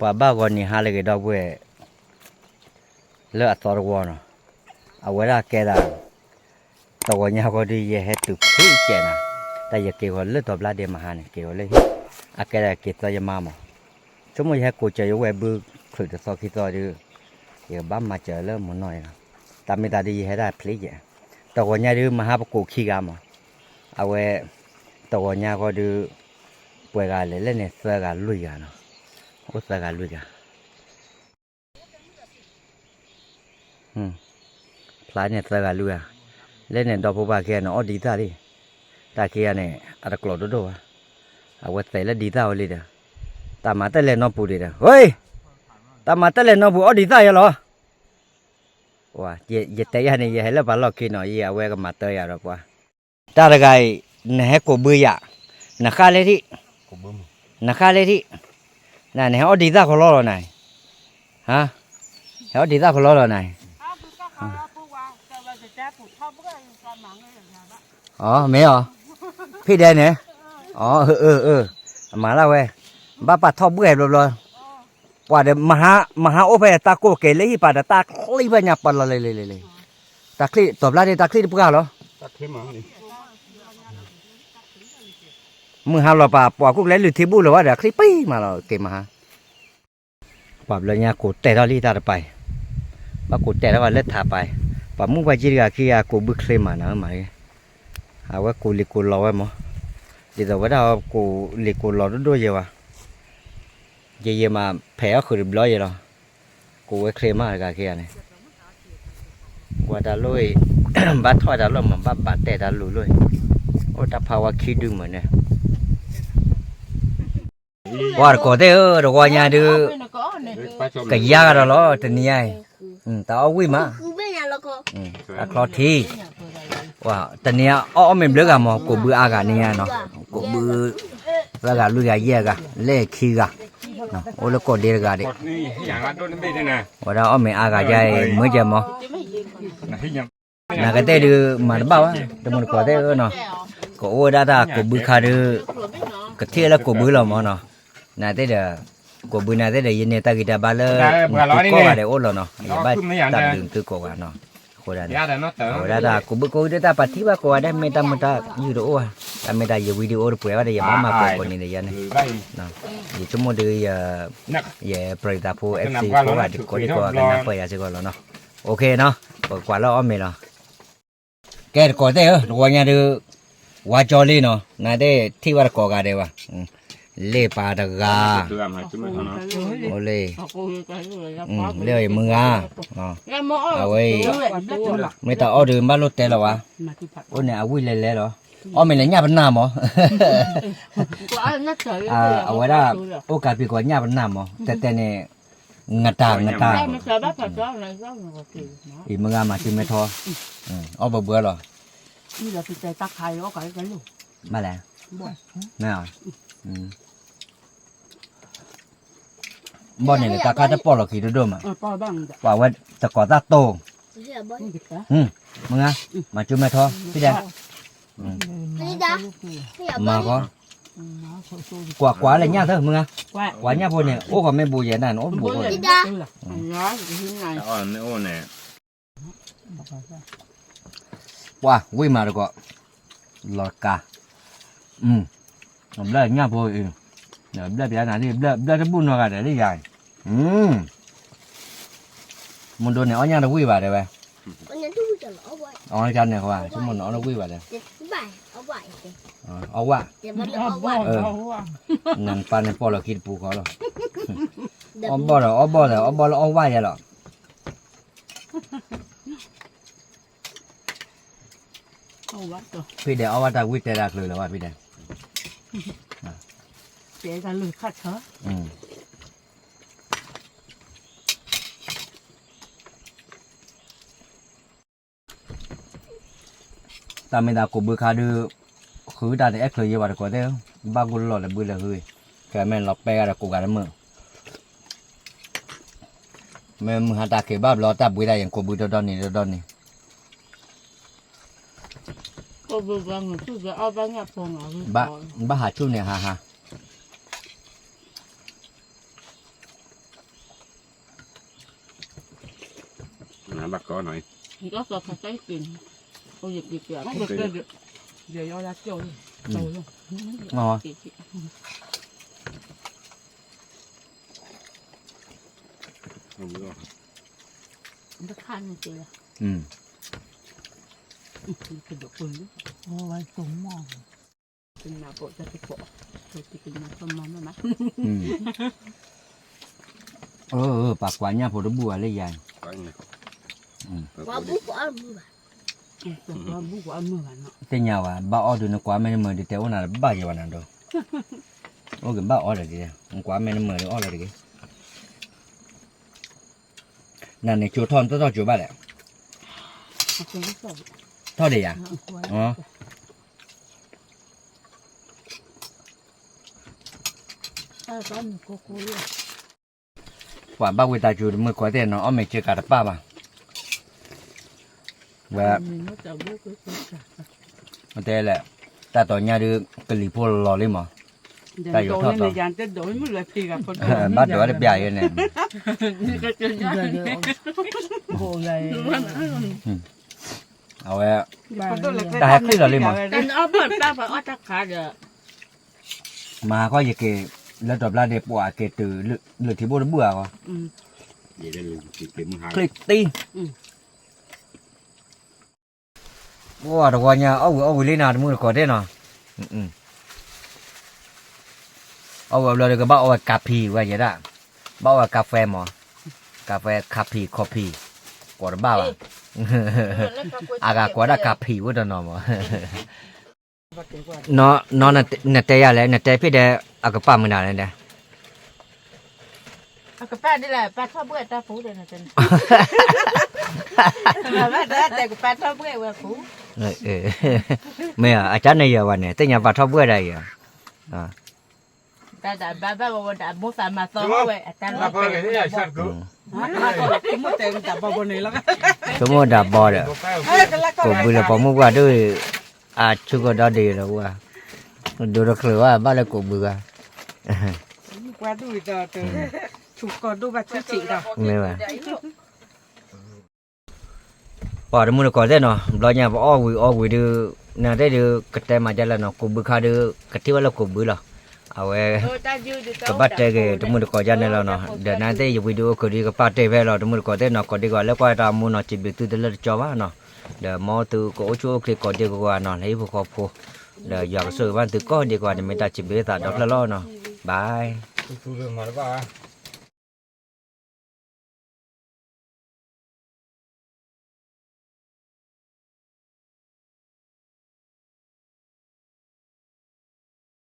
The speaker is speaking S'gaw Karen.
ပှၤဘၣ်ဂီၤနံၤဟါလၢအဂ့ၤ ဒီပုၢ်ဝဲၢ် လၢအသီတဝီနီၤ, အဝဲဒၣ်ကဲသး တဂီၤညါဃီဒီး ယဟဲတုၤဖဲကဲးနၤ, တၢ်ယက့ၤဃီၤလၢဒီဘျါဒ့မဟါန့ၣ် က့ၤဃီၤလၢဟံၣ်, အကဲဒၣ်က့ၤသီယမါမး, ဆိကမိၣ်ယဟဲကိးစၢၤယဝဲၢ်ဘုချုးတသီခံသီဒီး ယကဘၣ်မၤစၢၤလၢမုၢ်နီၢ်အံၤလီၤ, တၢ်မ့ၢ်သးဒီးယဟဲဒၣ်ဖဲကဲး, တဂီၤညါဒီးမဟါပကိးခံဂၤမး, အဝဲ တဂီၤညါဃီဒီး ပှဲၤဂၤလဲၣ်လဲၣ်န့ၣ် သၢဂၤလွံၢ်ဂၤနီၤ, အိၣ်သၢဂၤလွံၢ်ဂၤ ဖျါန့ၣ်သၢဂၤလွံၢ်ဂၤ, လဲၣ်န့ၣ်ဒီဖိပၢ်ခံဂၤန့ၣ် အီၣ်ဒံးသၣ်လံ, တၢ်ခံဂၤန့ၣ် အတကျိးဒိၣ်ဒိၣ်ဘၣ်, အဝဲသဲးလၢဒံးသၣ်ဝဲလံဒီး, တၢ်မၤတလဲၤနီၢ်ပူၤဒံးဒီး, ဝ့ၢ်, တၢ်မၤတလဲၤနီၢ်ပူၤအီၣ်ဒံးသၣ်ယဲလီၤ, ယတဲယၤန့ၣ် ယဟဲလၢပှၤလီၢ်ခံနီၤ, ယအဝဲကမၤတၢ်ယၤဒီးပှၤ တၢ်တဂၤအံၤ နဟဲကိးဘုယၤ, နဃၣ်လဲၣ်ထံၣ်, နဃၣ်လဲၣ်ထံၣ်, နဟဲအီၣ်ဒံးသၣ်ဖီလီၢ်လီၤနၤ, ဟဲအီၣ်ဒံးသၣ်ဖီလီၢ်လီၤနၤ, အမ့ၢ်အီၤ, ဖံးဒဲးန့ၣ်, အမၤလၢဝဲ, ဘၣ်ပာ်ထီၣ်ဘှဲၣ်ဘျီဘျီ, ပှၤဒီး မဟါအိၣ်ဖဲတၢ်ကိၢ်ကဲၤလၢဟံၣ်ပာ်ဒီး တၢ်ချံဖဲညါပလီၤလံလံလံလံ, တၢ်ချံတီၤဘျါဒ့ တၢ်ချံတပှၢ်လီၤ မုၢ်ဟါလီၤပာ် ပှၤကူၣ်ကျဲလုၢ်ထံဘူၣ်လၢၤဘၣ်ဒီး ချံပံမးလီၤ က့ၤမဟါ, ပှၤဘျီညါကိးတဲာ်ထီၣ်လံတၢ်တပၤအံၤ, ဘၣ်ကိးတဲာ်ထီၣ်ဘၣ်လၢထးပၤအံၤ, ပှၤမုၣ်ပှၤကံတဂၤခံဂၤကိးဘုချ့မးနၤမး, အဝဲကိးလံာ်ကိးလီၤဝဲမး, ဒ်သိးဝဲဒၣ်ကိးလံာ်ကိးလီၤဒိၣ်ဒိၣ်ယဲဝဲ, ယယဲမးဖဲးအီၣ်ဃုာ်တဘျီယဲလီၤ, ကိးဝဲချ့မးတဂၤခံဂၤန့ၣ် ကွၢ်တၢ်လိၣ်အံၤ, ဘၣ်ထီၣ်တၢ်လိၣ်မး ဘၣ်ဘၣ်တဲာ်တၢ်လိၣ်လိၣ်အံၤ, အိၣ်တၢ်ဖးဝါခံဒုမးန့ၣ်, ပှၤတကိးသ့ၣ်ဧၢ တဝီညါဒုး, ကယါဂၤဒီးလီၤ တနံၤညါအံၤ, တၢ်အီၣ်ဝံၣ်မး, တၢ်ချီထံ, တနံၤညါအီၣ်အီၣ်မ့ၤဘျုးဂၤမး ကိးဘုအါဂၤနံၤညါနီၤ, ကိးဘု သၢဂၤလွံၢ်ဂၤယဲၢ်ဂၤ, လဲၣ်ခံဂၤ, အိၣ်လၢကိးဒ့တဂၤဒံး, ဝဲဒၣ်အီၣ်မ့ၤအါဂၤယါအံၤ မုာ်ကဲမး နကတဲဒုးမၤတဘၣ်ဘၣ် တမုၢ်တကိးသ့ၣ်ဧၢနီၤ, ကအိၣ်ဝဲဒၣ်တၢ်ကိးဘုခါဒုး, ကထံၣ်လၢကိးဘုလီၤမးနီၤ, နသ့ၣ်ဒီး, ကိးဘုနသ့ၣ်ဒီး ယန့ၢ်တၢ်ဂံၢ်တၢ်ဘါလၢ, သုကိးဂၤဒဲးအိၣ်လီၤနီၤ, ယဘၣ်တၢ်ဘျုးသုကိးဂၤနီၤ, အဃိဒၣ်န့ၣ်, အဝဲဒၣ်တၢ်ကိးဘုကိးဂၤဒုး တၢ်ပာ်ထံၣ်ဘၣ်ကိးဂၤဒဲး မ့ၢ်တၢ်မုာ်တၢ်ယုာ်တအိၣ်ဧါ, တၢ်မ့ၢ်တၢ်ယ video တပှဲၤဘၣ်ဒီး ယဘၣ်မၤပှဲၤကိးနံၤဒီးယၤန့ၣ်, ယဆိကမိၣ်ဒုးယ, ယပြံသးဖိ FC ဖိဂၤဒုးကိးဒံကိးဂၤကနၢ်ပၢၢ်ယၤစ့ၢ်ကီးလီၤနီၤ, ကကွၢ်လၢအီၣ်မ့ၤလီၤ ကဲတကိးသ့ၣ်ဧၢ တဝီညါဒုး, ဝါကၠီလံနီၤ နသ့ၣ်ထံၣ်ဝဲတကိးဂၤဒဲးဘၣ်, လ့ၣ်ပာ်တဂၤ, အိၣ်လၢ, လၢမုၢ်ဂၤ, အဝဲအံၤ, မ့ၢ်တၢ်အီၣ်ဒုးဘၣ်လိၣ်တဲလီၤဝဲ, အိၣ်န့ၣ်အဝံၣ်လဲၤလဲၤလီၤ, အီၣ်မ့ၤလၢညၣ်ပနၢ်မး, အဝဲဒၣ်, အိၣ်ကးပံၤကီးညၣ်ပနၢ်မး တဲတဲန့ၣ်, ငတၢ်ငတၢ် အံၤမုၢ်ဂၤမၤစုမဲထီ, အီၣ်ဘၢဘၢလီၤ, ဘၣ်လဲၣ်, ဘီၣ်န့ၣ်လၢတၢ်ခါတပီၢ်လီၤခံဒိၣ်ဒိၣ်မး, ပှၤဝဲတကိးသၣ်တိၢ်, မုၢ်ဂၤ, မၤစုမဲထီ, ဖံဒဲး, မၤဃီ, ကွၢ်ကွၢ်လၢညၣ်သၢမုၢ်ဂၤ, ကွၢ်ညၣ်ဖိန့ၣ် အိၣ်ဃီမ့ၢ်ဘူးယဲၢ်နၢ်န့ၣ် အိၣ်ဘူးဃီ, ပှၤဝံၣ်မးတကိး, လီၤကး, ဘျၢညၣ်ဖိအံၤ, ဘျၢပျါနၤလံ ဘျၢတဘူၣ်နီတဂၤဒီးလံယၤအံၤ, မုၢ်ဒိၣ်န့ၣ် အီၣ်ညၣ်တဝံၣ်ဘၣ်တဲဝဲ, အီၣ်န့ၣ်, ဆိကမိၣ်န့ၣ် အီၣ်တဝံၣ်ဘၣ်တဲ, အီၣ်ဝၣ်, နပၢ်န့ၣ်ပီၣ်လီၤခံတပူၤဃီလီၤ, အီၣ်ဘီၣ်ဒီး အီၣ်ဘီၣ်ဒီး အီၣ်ဘီၣ်လၢအီၣ်ဝၣ်ယဲလီၤ ဖံဒဲးအီၣ်ဝဲတၢ်ဝံၣ်တဲတၢ်ချုးလၢၤဘၣ်ဖံဒဲး, တၢ်မ့ၢ်သးကိးဘုခါဒုး, ဃုတၢ်တအဲၣ်ချုးယဲဘၣ်တကိးသ့ၣ်, ဘၣ်ဂိၢ်လီၢ်လၢဘုလၢဟု, ခဲမ့ၢ်လီၤပဲဂၤဒီးကိးဂၤတမုာ်, မ့ၢ်မုၢ်ဟါတၢ်က့ၤဘၣ်ဘျီတၢ်ဘှံးတၢ်ယဲၢ်ကိးဘုဒီဒီန့ၣ် ဒီဒီန့ၣ်, ဘၣ်ဟးဆူၣ်န့ၣ်ဟးဟး တၢ်မ့ၢ်သးကိးဘုခါဒုး, ဘၣ်ဟးဆူၣ်န့ၣ်ဟးဟး, ဘၣ်ကီနီၤ, ယကီၢ်စီၤခါတၢ်က့ၤ, အိၣ်ယက့ၤက့ၤ, ယယီယါကၠီၣ်, တခါန့ၣ်က့ၤ, ပှၤကွၢ်ညၣ်ဖိတဘူၣ်ဘၣ်လၢယၤ, သ့ၣ်ညါဝဲ ဘၣ်အီၣ်ဒုးနကွၢ်မဲာ်နမၢၤဒုးတဲအိၣ်နၤတဘၣ်ယဲဘၣ်နၤဒီး, အိၣ်က့ၤဘၣ်အီၣ်ဒီးက့ၤ, နကွၢ်မဲာ်နမၢၤဒုးအီၣ်လီၤတက့ၢ်, နန့ၣ်ကၠိထီၣ်နတထီၣ်ကၠိဘၣ်လဲၣ်, ထီၣ်ဒံးယၤ, ပှၤဘၣ်ဝံသးစူၤတမုၢ်တကိးသ့ၣ်နီၤ အီၣ်မ့ၤစ့ကၤတပၣ်ဘၣ်, ဝဲ, တဲလဲၣ်, တၢ်တီၤညါဒုး ကလံၤဖိလီၤလံမး, တၢ်ယိၤထီၣ်သီ, ဘၣ်ဒိးဝဲတပျၢ်ယဲန့ၣ်, အဝဲ, တၢ်ဟဲချံလီၤလံမး, မၤဟးခီယက့ၤ, လၢတီၤဖျါဒ့ပှၤက့ၤတုၤ, လုၢ်ထံဘိၣ်တဘူၣ်အဂီၢ်, ချံတံၢ် အိၣ်တဝီညါ အီၣ်ဝံၤအီၣ်ဝံၤလံနၤ တမုၢ်တကိးသ့ၣ်နီၤ, အီၣ်ဝံၤအဘျီဒီးကဘၣ်အီၣ်ဝဲကါဖံးဝဲယဲဒၣ်, ဘၣ်အီၣ်ဝဲကါဖဲမး, ကါဖဲ coffee coffee, ကိးတဘၣ်ဘၣ်, အဂၤကိးဒၣ်ကါဖံးဝဲတနီၤမး နတဲယၤလဲၣ် နတဲဖဲဒဲး အကပာ်မနုၤလဲၣ်, အကပာ်ဒ်လဲၣ် ပာ်ထီၣ်ဘှဲၣ်တၢ်ပူၤဒီး, ဘၣ်တဲကပာ်ထီၣ်ဘှဲၣ်ဝဲပူၤ, မ့ၢ်အကၢန့ၣ်ယၤဝဲန့ၣ် သ့ၣ်ညါပာ်ထီၣ်ဘှဲၣ်ဒၣ်ယၤ, တၢ်ဒၣ်ဘၣ်ဘၣ်ဝဲဒၣ်မိၢ်သးမၤသီဝဲ အတၢ်လီၤ, ဆိကမိၣ်တၢ်ဘီဒီး, ကိးဘုလၢပိာ်မုၣ်ပှၢ်ဒိၣ်, အဆူၣ်ကီၢ်ဒီဒံးလီၤ, ဒိတချုးဘၣ် ဘၣ်လၢကိးဘုဂၤ, မ့ၢ်ဘၣ် ပှၤတမုၢ်တကိးသ့ၣ်နီၤ ဘျီညါပအီၣ်ဝံၤအီဝံၤဒုး, နသ့ၣ်ဒုး ကတဲမၤဒ်လဲၣ်နီၤ ကိးဘုခါဒုး ကထံၣ်ဝဲလၢကိးဘုလီၤ, အဝဲ, ကဘၣ်တဲက့ၤတမုၢ်တကိးဒ်န့ၣ်လီၤနီၤ ဒီးနသ့ၣ်ယဝံၤဒုးအိၣ်ခိးဒုးကပာ်တဲဖဲလီၤ တမုၢ်တကိးသ့ၣ်နီၤ ကိးဒံကီးလၢကွၢ်တၢ်မူနီၤ စံးဘျုးသုတလၢတကၠီဘၣ်နီၤ, ဒီးမ်သုကအိၣ်ဆူၣ်အိၣ်ချ့ကိးဒံကီးနီၤ လၢဟံၣ်ဖိဃီဖိ, ဒီးယွၤကဆိၣ်ဂ့ၤဘၣ်သုကိးဒံကီးန့ၣ် မ့ၢ်တၢ်စံးဘျုးသးဒီဖျၢၣ်လီၤနီၤ, bye.